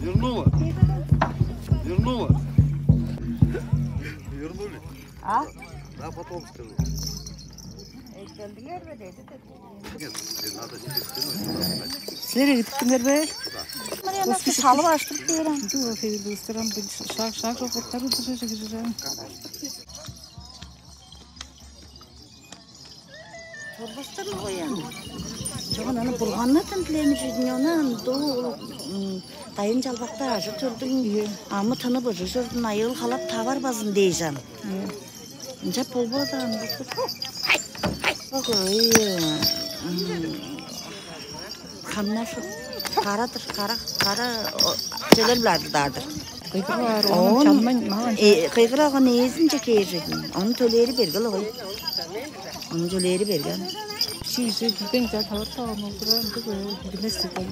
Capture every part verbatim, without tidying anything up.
Вернула. Вернула. Вернули? А? Да, потом скажу. Экелдиңер бе деди деп. Нет, надо через стену сюда встать. Силер эгидиктиңер бе? Да. Оспи шалып аштырып берем. Ду хевил устурам бил шак шак жоктары дыжа жыгыжырам. Торбастар коян. Чогун аны бурганнардан билеми жидин она ду дайын жалбакта ажы турдуң. Амы тынып ыжы журдун айыл халап тавар базын дейжан. Ынчап болбоду ам. Ой, хамнашып карадыр, кара кара чөлөр биле адылдаадыр. Кыйгырып аар, оон чанмайн маан. Кыйгыраган ээзинче кээр жедим. Ону төлээри бергел огой. Ону төлээри берген. Шиже билбейн жа тавар тагын олдура ындыг билмес деген.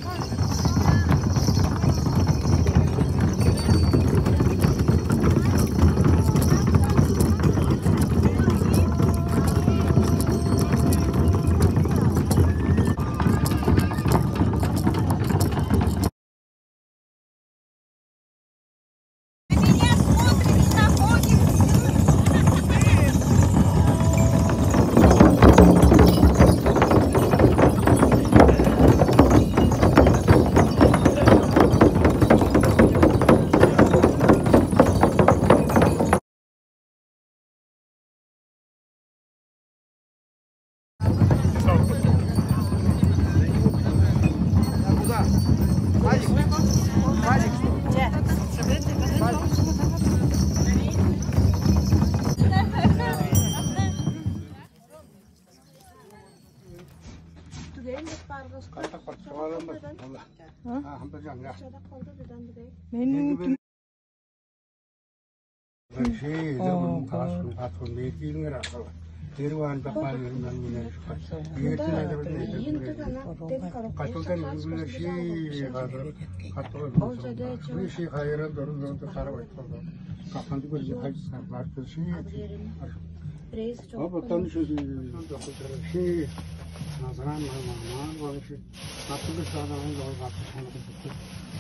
Мен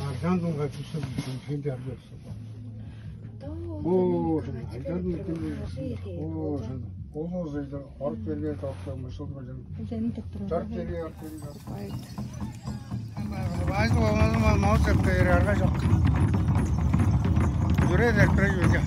Аржаан дунга күсүп, шен дәргес. Оо, шын, айдан митинг. Оо, шын. Ол озайда орып берген токтор мышыл бажын. Жап берген орып берген. Бай. Бай болмады ма, мал жапка ярга жок. Юре дерт бир юрге.